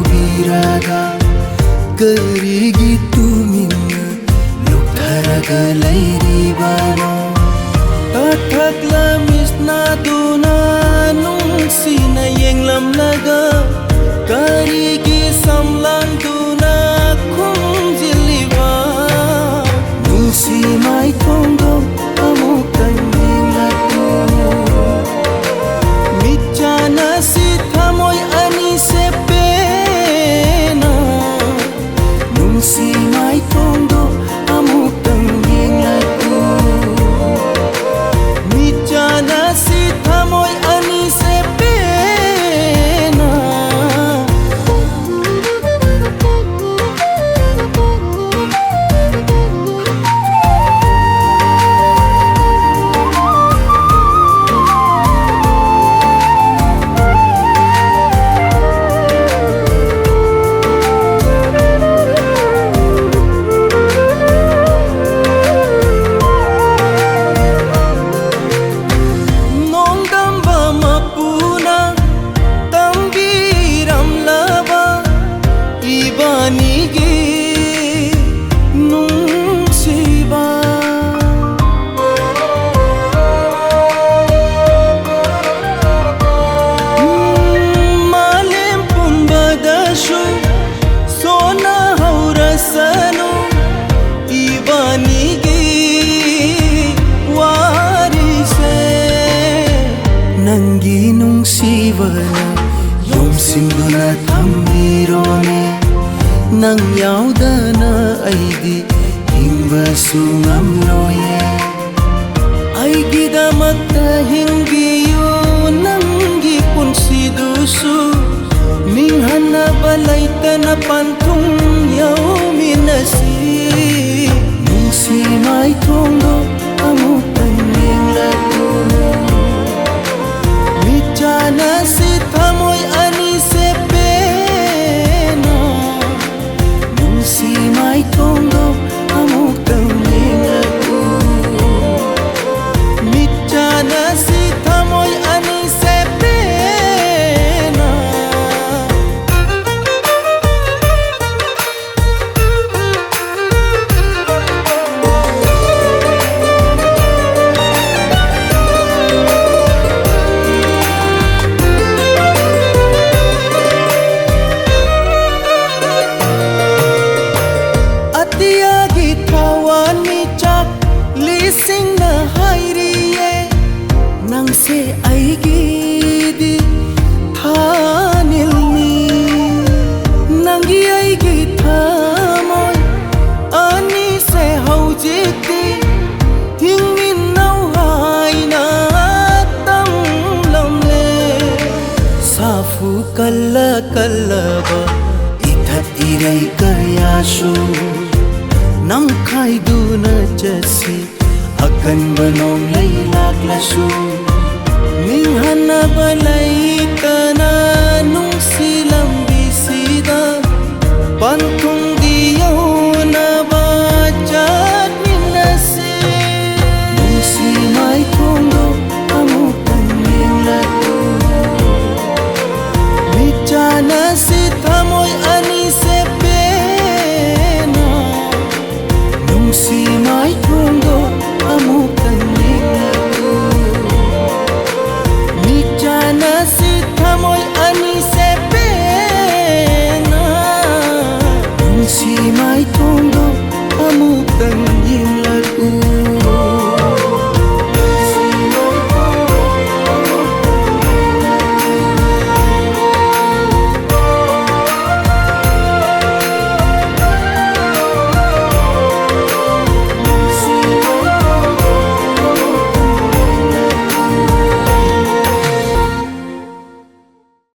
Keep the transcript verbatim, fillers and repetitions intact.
ꯄꯤꯔꯒ ꯀꯔꯤꯒꯤ ꯇꯨꯃꯤꯟꯅ ꯂꯨꯞꯊꯔꯒ ꯂꯩꯔꯤꯕꯅꯣ? ꯇꯥꯊꯛꯂ ꯃꯤꯠꯁꯅꯥꯗꯨꯅ ꯅꯨꯡꯁꯤꯅ ꯌꯦꯡꯂꯝꯂꯒ ꯀꯔꯤꯒꯤ ꯁꯝꯂꯥꯡꯗꯨꯅ ꯈꯨꯝꯖꯤꯜꯂꯤꯕ? ꯅꯨꯡꯁꯤ ꯃꯥꯏꯊꯣꯡꯗꯣ ꯑꯃꯨꯛꯇꯪ ꯌꯦꯡꯂꯛꯎ꯫ ꯃꯤꯠꯆꯥꯟꯅꯁꯤ ꯊꯃꯣꯏ ꯑꯅꯤꯁꯦ ꯄꯦꯟꯅ꯫ ꯅꯨꯡꯁꯤ ꯃꯥꯏꯊꯣꯡꯗꯣ ꯑꯃꯨꯛꯇꯪ ꯌꯦꯡꯂꯛꯎ꯫ ꯃꯤꯠꯆꯥꯟꯅꯁꯤ ꯊꯃꯣꯏ ꯑꯅꯤꯁꯦ ꯄꯦꯟꯅ꯫ ꯅꯣꯡꯗꯝꯕ ꯃꯄꯨꯅ ꯇꯝꯕꯤꯔꯝꯂꯕ ꯏꯕꯥꯅꯤꯒꯤ ꯅꯨꯡꯁꯤꯕ꯫ ꯎꯝ, ꯃꯥꯂꯦꯝ ꯄꯨꯝꯕꯗꯁꯨ ꯁꯣꯟꯅꯍꯧꯔꯁꯅꯨ ꯏꯕꯥꯅꯤꯒꯤ ꯋꯥꯔꯤꯁꯦ꯫ ꯅꯪꯒꯤ ꯅꯨꯡꯁꯤꯕꯅ ꯌꯣꯝꯁꯤꯟꯗꯨꯅ ꯊꯝꯕꯤꯔꯣꯅꯦ꯫ ꯅꯪ ꯌꯥꯎꯗꯅ ꯑꯩꯗꯤ ꯍꯤꯡꯕꯁꯨ ꯉꯝꯂꯣꯏꯌꯦ꯫ ꯑꯩꯒꯤꯗꯃꯛꯇ ꯍꯤꯡꯕꯤꯌꯨ, ꯅꯪꯒꯤ ꯄꯨꯟꯁꯤꯗꯨꯁꯨ ꯃꯤꯡꯍꯟꯅꯕ ꯂꯩꯇꯅ ꯄꯟꯊꯨꯡ ꯌꯧꯃꯤꯟꯅꯁꯤ꯫ ꯅꯨꯡꯁꯤ ꯃꯥꯏꯊꯣꯡꯗꯣ ꯑꯃꯨꯛꯇꯪ ꯌꯦꯡꯂꯛꯎ꯫ ꯃꯤꯠꯆꯥꯟꯅꯁꯤ ꯊꯃꯣꯏ ꯑꯅꯤꯁꯦ ꯄꯦꯟꯅ꯫ ꯅꯨꯡꯁꯤ ꯃꯥꯏꯊꯣꯡꯗꯣ ꯑꯃꯨꯛꯇꯪ ꯌꯦꯡꯂꯛꯎ꯫ ꯃꯤꯠꯆꯥꯟꯅꯁꯤ ꯊꯃꯣꯏ ꯑꯅꯤꯁꯦ ꯄꯦꯟꯅ꯫ ꯏꯔꯩ ꯀꯌꯥꯁꯨ ꯅꯝꯈꯥꯏꯗꯨꯅ ꯆꯠꯁꯤ꯫ ꯑꯀꯟꯕ ꯅꯣꯡꯂꯩ ꯂꯥꯛꯂꯁꯨ ꯅꯤꯡꯍꯟꯅꯕ ꯂꯩꯇꯅ ꯅꯨꯡꯁꯤ ꯂꯝꯕꯤꯁꯤꯗ ꯄꯟꯊꯨꯡ